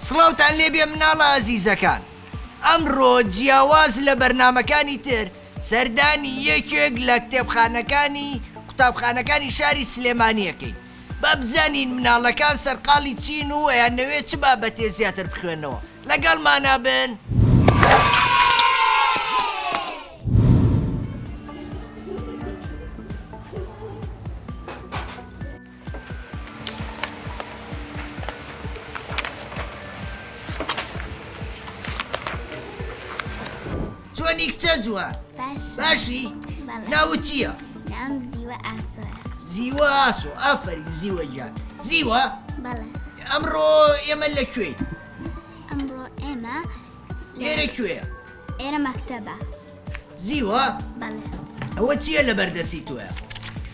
سڵاوتان لێبێ مناڵە ئازیزەکان ئەمڕۆ جیاواز لە بەرنامەکانی تر سەردانی یەکێک لە کتێبخانەکانی قوتابخانەکانی شاری سلێمانیەکەین با بزانین مناڵەکان سەرقاڵی چین و ئەیانەوێ چ بابەتێ زیاتر بخوێنەوە لەگەڵمانا بن. چۆنی کچە جوان باشی ناوت چییە؟ ناوم زیوە ئاسۆیە. زیوە ئاسۆ ئافەرین زیوە گیان زیوە بەڵێ ئەمڕۆ ئێمە لە کوێین؟ ئەمڕۆ ئێمە ئێرە کوێیە؟ ئێرە مەکتەبە. زیوە؟ بەڵێ. ئەوە چییە لە بەردەستی تۆیە؟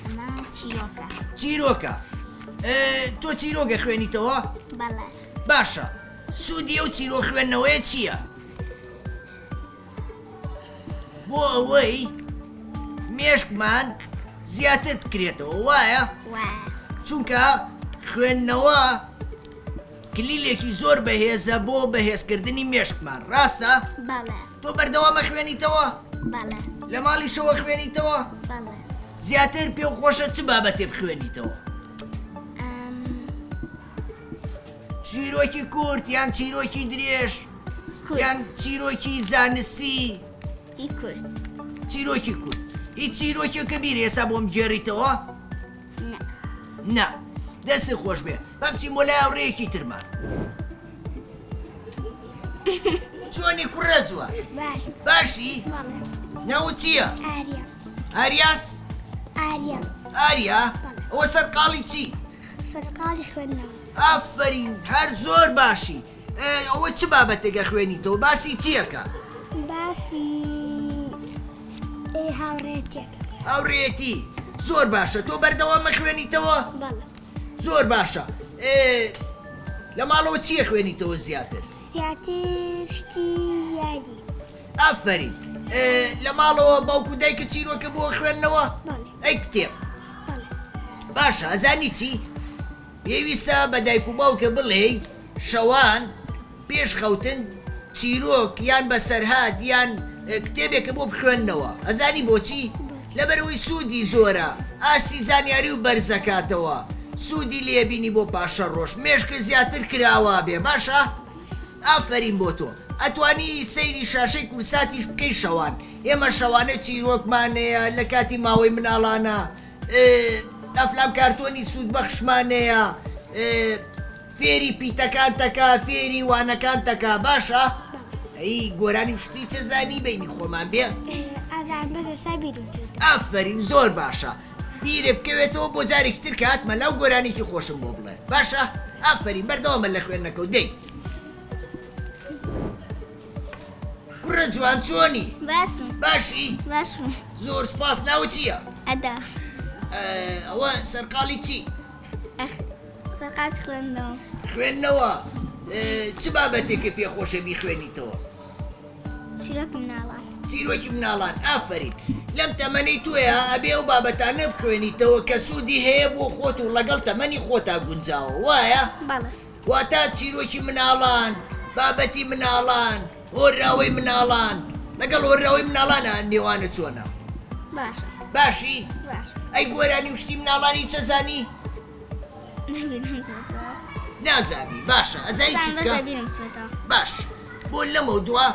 ئەمە چیرۆکە. چیرۆکە. تۆ چیرۆکە خوێنیتەوە؟ بەڵێ. باشە سوودی ئەو چیرۆ خوێندنەوەیە چییە؟ بۆ ئەوەی مێشکمان زیاتر بکرێتەوە وایە؟ چونکە خوێندنەوە کلیلێکی زۆر بەهێزە بۆ بەهێزکردنی مێشکمان ڕاستە؟ بەڵێ. تۆ بەردەوام ئەخوێنیتەوە؟ بەڵێ. لە ماڵیشەوە خوێنیتەوە؟ بەڵێ. زیاتر پێو خۆشە چ بابەتێ بخوێنیتەوە؟ ئەم... چیرۆکی کورت یان چیرۆکی درێژ؟ کورت. یان چیرۆکی زانستی؟ هی کورت. چیرۆکی کورت. هیچ چیرۆکێکە بیرە ئێستا بۆم گێڕیتەوە؟ نا. نا. دەستت خۆش بێ. با بچین بۆ لای هاوڕێیەکی ترمان. چۆنی کوڕە جوان؟ باش. باشی؟ بەڵێ. ناوت چییە؟ ئاریا. ئاریاس؟ ئاریا. ئاریا؟ بەڵێ. ئەوە سەرقاڵی چی؟ سەرقاڵی خوێندنەوە. ئافەرین هەر زۆر باشی. ئەوە چ بابەتێکە خوێنیتەوە باسی چیەکە؟ باسی هاوڕێتێک. هاوڕێیەتی زۆر باشە تۆ بەردەوام ئەخوێنیتەوە؟ بەڵێ. زۆر باشە لە ماڵەوە چی ئەخوێنیتەوە زیاتر؟ زیاتر شتی یاری. ئافەرین لە ماڵەوە باوک و دایکە چیرۆکە بۆ خوێندنەوە؟ بەڵێ. ئەی کتێب؟ بەڵێ. باشە ئەزانی چی؟ پێویستە بە دایک و باوکە بڵێی شەوان پێش خەوتن چیرۆک یان بەسەرهات یان کتێبێکە بۆ بخوێننەوە ئەزانی بۆچی؟ لەبەرئەوەی سوودی زۆرە ئاستی زانیاری و بەرزەکاتەوە سوودی لێبینی بۆ پاشەڕۆژ مێشکت زیاتر کراوە بێ باشە؟ ئافەرین بۆ تۆ ئەتوانی سەیری شاشەی کورساتیش بکەی شەوان ئێمە شەوانە چیرۆکمان هەیە لە کاتی ماوەی مناڵانە ئەفلام کارتۆنی سوودبەخشمان هەیە. فێری پیتەکانتەکا فێری وانەکانتەکا باشە؟ ئەی گۆرانی و شتی چ زانی بەینی خۆمان بێ؟ ئازان بەس ئێستا بیرم چۆتەوە. ئافەرین زۆر باشە بیرت بکەوێتەوە بۆ جارێکی تر کە هاتمە لاو گۆرانیکی خۆشم بۆ بڵێ باشە ئافەرین بەردەوامە لە خوێندنەکەو دەی. کوڕە جوان چۆنی؟ باشم. باشی؟ باشم. زۆر سوپاس ناوت چییە؟ ئەدا. ئەوە سەرقاڵی چی؟ سەرقاڵی خوێندنەوە. خوێندنەوە چ بابەتێکت پێ خۆشە بیخوێنیتەوە؟ چیرۆکی مناڵان. چیرۆکی مناڵان ئافەرین لەم تەمەنەی تۆیا ئەبێ ئەو بابەتانە بخوێنیتەوە کە سوودی هەیە بۆ خۆت و ڵەگەڵ تەمەنی خۆتا گونجاوە وایە؟ بەڵێ. واتا چیرۆکی مناڵان، بابەتی مناڵان، هۆنراوەی مناڵان، لەگەڵ هۆنراوەی مناڵانا نێوانت چۆنە؟ باشە. باشی؟ باشە. ئەی گۆرانی و شتی مناڵانی چەزانی؟ نەبیرم چێتەوە. نازانی باشە ئەزای چ ئەزانم بەس بکە؟ لەبیرم چێتەوە. باش بۆ لەمەو دوا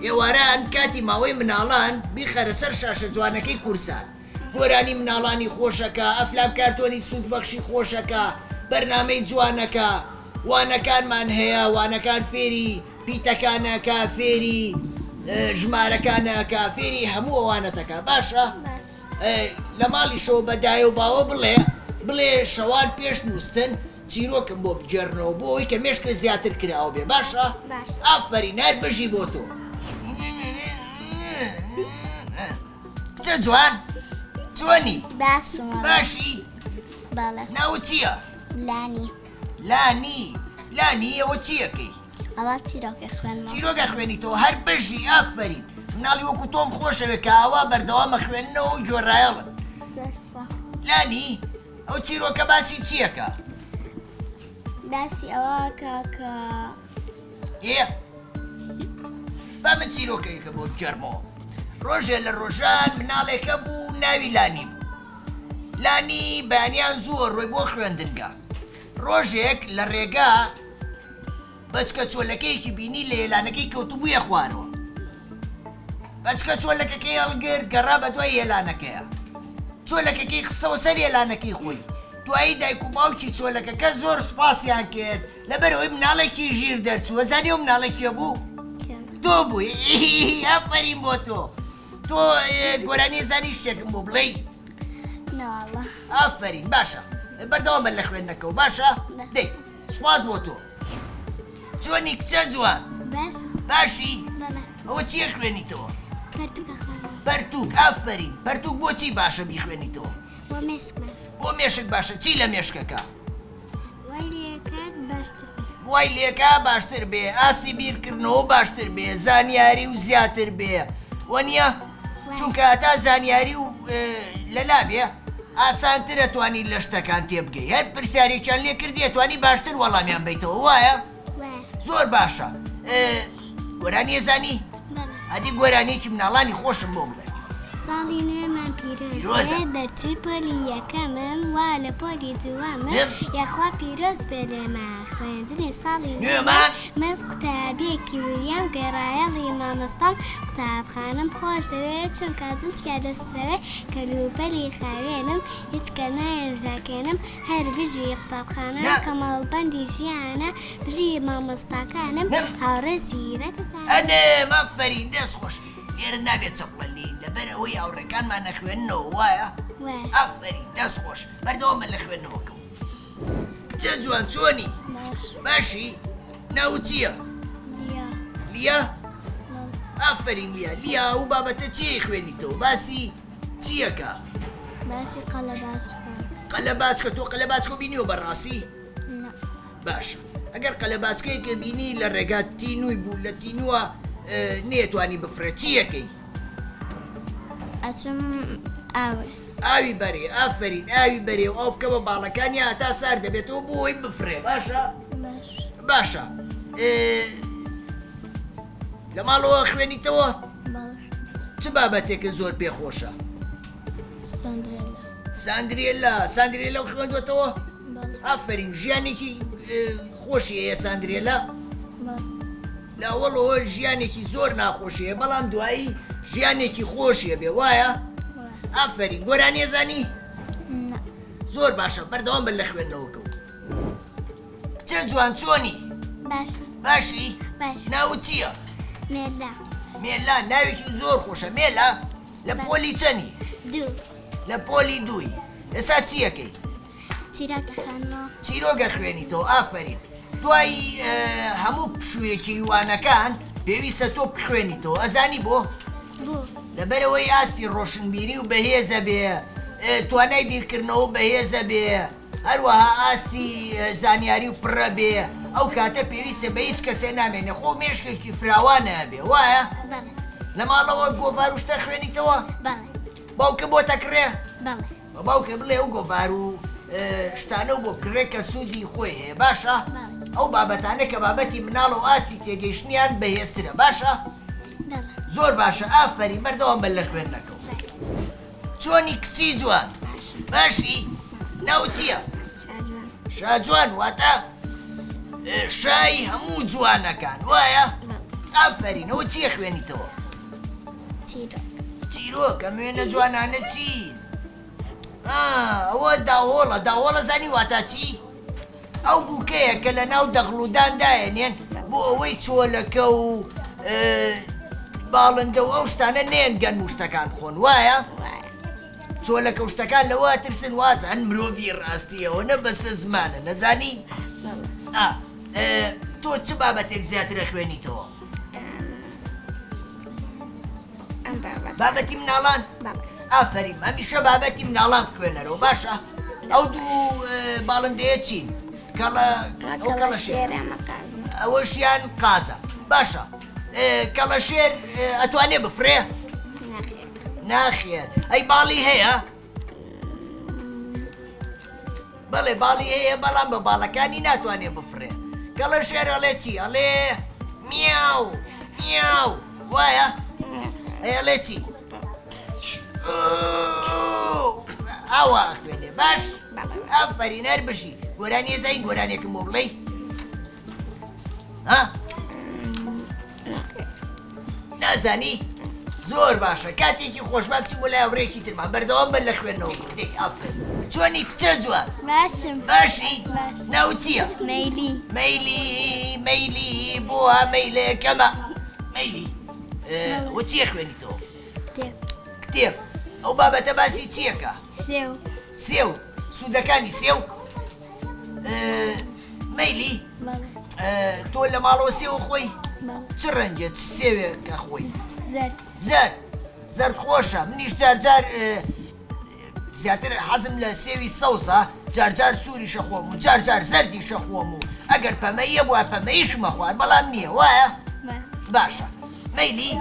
ئێواران کاتی ماوەی مناڵان بیخەرە سەر شاشە جوانەکەی کورسان. گۆرانی مناڵانی خۆشەکە، ئەفلام کارتۆنی سوودبەخشی خۆشەکە، بەرنامەی جوانەکە، وانەکانمان هەیە، وانەکان فێری پیتەکانەکە، فێری ژمارەکانەکە، فێری هەموو ئەوانەتەکە باشە؟ لە ماڵیشەوە بە دایە و باوە بڵێ بڵێ شەوان پێش نووستن چیرۆکم بۆ بگێڕنەوە بۆ ئەوەی کە مێشکت زیاتر کراوە بێ باشە؟ ئافەرین هەر بژی بۆ تۆ. کچە جوان چۆنی؟ باشم وەڵا. باشی؟ بەڵێ. ناوت چییە؟ لانی. لانی لانی ئەوە چییەکەی؟ ئەوە چیرۆکە خوێنمەوە. چیرۆکە خوێنیتەوە هەر بژی ئافەرین مناڵی وەکو تۆم خۆشەوێت کە ئاوا بەردەوامە خوێندنەوە و گوێڕایەڵن. زۆر سوپاس. لانی ئەو چیرۆکە باسی چییەکە؟ باسی ئەوە کە کە ئێ با من چیرۆکێکە بۆ بگێڕمەوە ڕۆژێ لە ڕۆژان مناڵێکە بوو ناوی لانی بوو لانی بەیانیان زووە ڕۆی بۆ خوێندنگە ڕۆژێک لە ڕێگا بەچکە چۆلەکەیەکی بینی لە هێلانەکەی کەوتبوویە خوارەوە بەچکە چۆلەکەکەی هەڵگرت گەڕا بە دوای هێلانەکەیە چۆلەکەکەی خستەوە سەر هێلانەکەی خۆی دوایی دایک و باوکی چۆلەکەکە زۆر سوپاسیان کرد لەبەرئەوەی مناڵێکی ژیر دەرچوو ئەزانی ئەو مناڵە کێ بوو؟ تۆ بووی ئافەرین بۆ تۆ تۆ گۆرانی زانی شتێکم بۆ بڵێی؟ نەواڵا ئافەرین باشە بەردەوام بە لە خوێندنەکەەوە باشە دەی سوپاس بۆ تۆ چۆنی کچە جوان باش باشی بەڵێ ئەوە چییە خوێنیتەوە؟ پەرتوکە خوێنەوە پەرتوک ئافەرین پەرتوک بۆچی باشە بیخوێنیتەوە؟ بۆ مێشکمان بۆ مێشک باشە چی لە مێشکەکە؟ وای لێکات باشتر بێت. وای لێکا باشتر بێ ئاستی بیرکردنەوە باشتر بێ زانیاری و زیاتر بێ وەنیە چونکە هەتا زانیاری و لەلا بێ ئاسانتر ئەتوانی لە شتەکان تێبگەی هەر پرسیارێکیان لێ کردی ئەتوانی باشتر وەڵامیان بەیتەوە وایە زۆر باشە گۆرانی ئەزانی ئەدی گۆرانیەکی مناڵانی خۆشم بۆ بڵێ. ساڵی نوێمان پیرۆز بێ دەرچووی پۆلی یەکەمم وا لە پۆلی دووەمم یاخوا پیرۆز بێ لێمان خوێندنی ساڵی نوێمان من قوتابیەکی وریام گوێڕایەڵی مامۆستام قوتابخانەم خۆش دەوێ چونکە جل تیا دەسرەوێ کەلوپەلی خاوێنم هیچ کە نایەن ژاکێنم هەر بژی قوتابخانە کە مەڵبەندی ژیانە بژی مامۆستاکانم هاوڕێ زیرەکەکانم. ئەنێم ئافەرین دەست خۆش لێرە نابێت چەپڵە لێین لەبەر ئەوەی هاوڕێکانمان ئەخوێننەوە وایە؟ وایە. ئافەرین دەست خۆش بەردەوام بە لە خوێندنەوەکەو. کچە جوان چۆنی؟ باش. باشی؟ ناوت چییە؟ لیا. لیا؟ ئافەرین لیا لیا ئەو بابەتە چییە خوێنیتەوە باسی چییەکە؟ باسی قەلەباچکە. قەلەباچکە تۆ قەلەباچکە بینیوە بەڕاستی؟ نا. باشە ئەگەر قەلەباچکەیەکە بینی لە ڕێگا تینووی بوو لە تینووە نەیەتوانی بفرێت چی ئەکەی؟ ئەچم ئاوێ. ئاوی بەرێ ئافەرین ئاوی بەرێ و ئاو بکە بە باڵەکانیا هەتا سارد دەبێتەوە بۆ ئەوەی بفرێ باشە؟ باش. باشە لە ماڵەوە خوێنیتەوە؟ بەڵێ. چ بابەتێکت زۆر پێ خۆشە؟ ساندرێلا. ساندرێلا ساندرێلا و خوێندوەتەوە؟ بەڵێ. ئافەرین ژیانێکی خۆشی هەیە ساندرێلا؟ بەڵێ. لە ئەوەڵەوە ژیانێکی زۆر ناخۆشی هەیە بەڵام دوایی ژیانێکی خۆشی هەبێ وایە؟ ئافەرین گۆرانی ئەزانی؟ نا. زۆر باشە بەردەوام بە لە خوێندنەوەکەو. کچە جوان چۆنی؟ باشم. باشی؟ باش. ناوت چییە؟ مێلا. مێلا ناوێکی زۆر خۆشە مێلا لە پۆلی چەنی؟ دوو. لە پۆلی دووی ئێستا چیەکەی؟ چیرۆک ئەخوێنمەوە. چیرۆک ئەخوێنیتەوە ئافەرین دوای هەموو پشوویەکی وانەکان پێویستە تۆ بخوێنیتەوە ئەزانی بۆ؟ بۆ؟ لەبەرئەوەی ئاستی ڕۆشنبیری و بەهێزە بێ توانای بیرکردنەوە بەهێزە بێ هەروەها ئاستی زانیاری و پڕە بێ ئەو کاتە پێویستە بە هیچ کەسێ نامێنێ خۆ مێشکێکی فراوانە بێ وایە؟ بەڵێ. لە ماڵەوە گۆڤار و شتە خوێنیتەوە؟ بەڵێ. باوکە بۆتە کڕێ؟ بەڵێ. بە باوکە بڵێ ئەو گۆڤار و شتانە و بۆ بکڕێ کە سوودی خۆی هەیە باشە؟ ئەو بابەتانە کە بابەتی مناڵە و ئاستی تێگەیشتنیان بەهێزترە باشە؟ زۆر باشە ئافەرین بەردەوام بە لە خوێندنەکەو. چۆنی کچی جوان؟ باشی؟ ناوت چییە؟ شاجوان واتە شای هەموو جوانەکان وایە؟ ئافەرین ئەوە چییە خوێنیتەوە؟ چیرۆک. چیرۆک ئەم وێنە جوانانە چین؟ ئەوە داهۆڵە داهۆڵە زانی واتا چی؟ ئەو بووکەیە کە لە ناو دەغڵودان دایەنێن بۆ ئەوەی چۆلەکە و باڵندە و ئەو شتانە نێن گەنم و شتەکان بخۆن وایە؟ چۆلەکە و شتەکان لەوە ترسن وازان مرۆڤی ڕاستیەوە نە بەسە زمانە نەزانی؟ تۆ چ بابەتێک زیاترە خوێنیتەوە؟ بابەتی مناڵان ئافرین هەمیشە بابەتی مناڵان بخوێنەرەوە باشە ئەو دوو باڵندەیە چین کەڵە کەڵەشێر ئەوەشیان قازە باشە کەڵەشێر ئەتوانێ بفرێ ناخێر ئەی باڵی هەیە بەڵێ باڵی هەیە بەڵام بە باڵەکانی ناتوانێ بفڕێ کەڵە شێر ئەڵێ چی ئەڵێ میاو میاو وایە ئەی ئەڵێ چی ئاوا خوێنێ باش ئافەرین هەر بژی گۆرانیە زای گۆرانێکم بۆ بڵێی ها نازانی؟ زۆر باشە کاتێکی خۆش با بچین بۆ لای هاوڕێیەکی ترمان بەردەوام بە لە خوێندنەوە دەی ئافرین چۆنی کچە جوان باشم باشی باش ناوت چییە مەیلی مەیلی مەیلی بۆ مەیلەکەمە مەیلی و چییە خوێنیتەوە کتێب کتێب ئەو بابەتە باسی چییەکە سێو سێو سوودەکانی سێو مەیلی تۆ لە ماڵەوە سێوە خۆی چ ڕەنگێ چ سێوێکە خۆی زەرد زەرد خۆشە منیش جارجار زیاتر حەزم لە سێوی سەوزە جارجار سووریشە خۆم و جارجار زەردیشە خۆم و ئەگەر پەمەیە بووە پەمەیشمە خوارد بەڵام نییە وایە باشە مەیلی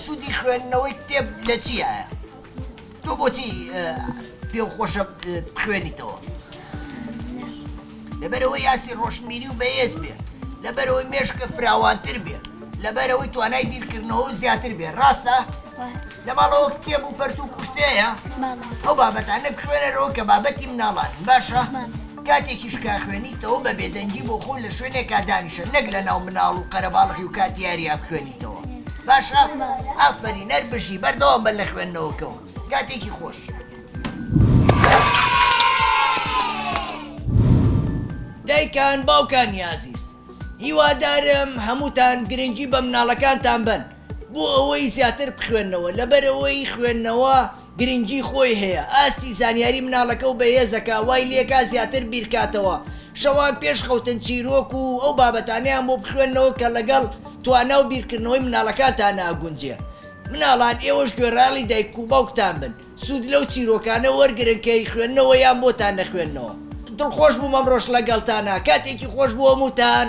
سوودی خوێندنەوەی کتێب لە چییە؟ تۆ بۆچی پێو خۆشە بخوێنیتەوە؟ لەبەرەوەی ئاستی ڕۆشنبیری و بەهێز بێ لەبەرەوەی مێشکە فراوانتر بێ لەبەرەوەی توانای بیرکردنەوە زیاتر بێ ڕاستە؟ لە ماڵەوە کتێب و پەرتوک و شتەیە ئەو بابەتانە بخوێنەرەوە کە بابەتی مناڵان باشە؟ کاتێکیش کە خوێنیتەوە بە بێدەنگی بۆ خۆ لە شوێنێکا دانیشە نەک لە ناو مناڵ و قەرەباڵغی و کاتی یارییا بخوێنیتەوە باشە ئافەرین هەر بژی بەردەوام بە لە خوێندنەوەکەوە کاتێکی خۆش. دایکان باوکانی ئازیز هیوادارم هەمووتان گرنگی بە مناڵەکانتان بەن بۆ ئەوەی زیاتر بخوێنەوە لەبەرئەوەی خوێندنەوە گرنگی خۆی هەیە ئاستی زانیاری مناڵەکە و بەهێزەکە وای لێکا زیاتر بیرکاتەوە شەوان پێش خەوتن چیرۆک و ئەو بابەتانەیان بۆ بخوێننەوە کە لەگەڵ توانا و بیرکردنەوەی مناڵەکانتانا ئەگونجێ مناڵان ئێوەش گوێڕایەڵی دایک و باوکتان بن سوود لەو چیرۆکانە وەرگرن کە ئەیخوێننەوە یان بۆتان دەخوێننەوە دڵخۆش بووم ئەمڕۆش لەگەڵتانا کاتێکی خۆش بۆ هەمووتان.